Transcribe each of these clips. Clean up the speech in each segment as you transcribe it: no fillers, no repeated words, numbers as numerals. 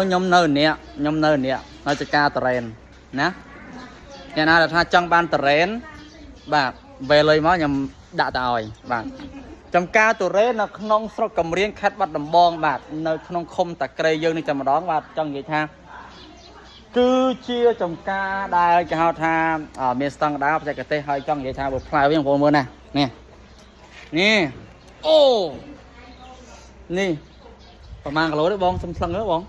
ខ្ញុំនៅនេះខ្ញុំនៅនេះនៅចការតរ៉េនណាអ្នកណាដែលថាចង់បានតរ៉េនបាទវេលុយមកខ្ញុំដាក់ទៅឲ្យបាទចំការតរ៉េននៅក្នុងស្រុកកំរៀងខេត្តបាត់ដំបងបាទនៅក្នុងឃុំតាក្រេយើងនេះតែម្ដងបាទចង់និយាយថា គឺជាចំការដែលគេហៅថាមានស្តង់ដារបច្ចេកទេសហើយចង់និយាយថាបើផ្លែវិញបងប្អូនមើលណានេះនេះអូនេះប្រហែលគីឡូទេបងសុំថ្លឹងទេបង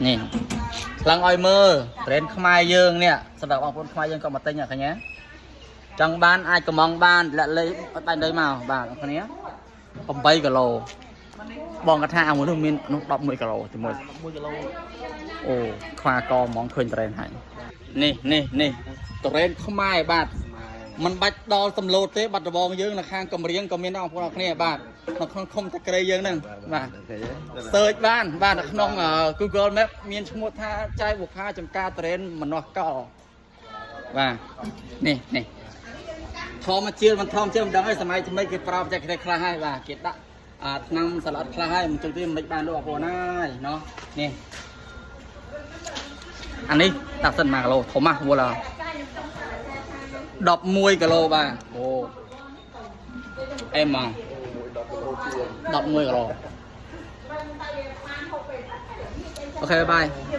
នេះថ្លឹងឲ្យមើលត្រេនខ្មែរយើងនេះសម្រាប់បងប្អូនខ្មែរយើងក៏មកទិញឃើញទេចង់បានអាចកំងបានលាក់លេខអត់បាញ់លុយមកបាទអ្នកគ្នា8គីឡូ បងគាត់ថាអាមួយនោះមាននោះ11គីឡូជាមួយ 1គីឡូ អូខ្វាកហ្មងឃើញត្រេនហើយនេះនេះនេះត្រេនខ្មែរបាទมันបាច់ដល់សំឡូតទេបាត់ដបងយើងនៅខាងកំរៀងក៏មានដែរបងប្អូនអរគ្នាបាទនៅក្នុងឃុំតាក្រេយើងហ្នឹងបាទ search បានបាទនៅក្នុង Google Map មានឈ្មោះថាចៃបុខាចំការត្រេនមនោះកោបាទនេះនេះធម្មជាតិមិនធម្មជាតិមិនដឹងឯងសម័យថ្មីគេប្រើបច្ចេកទេសខ្លះហើយបាទគេដាក់អាថ្នាំសាឡាត់ខ្លះហើយមិនចឹងទេមិនបានលោកបងប្អូនហើយណោះនេះអានេះដាក់សិន1គីឡូធំណាស់វល់11គីឡូបាទអូអេមហ្មង11គីឡូ OK bye.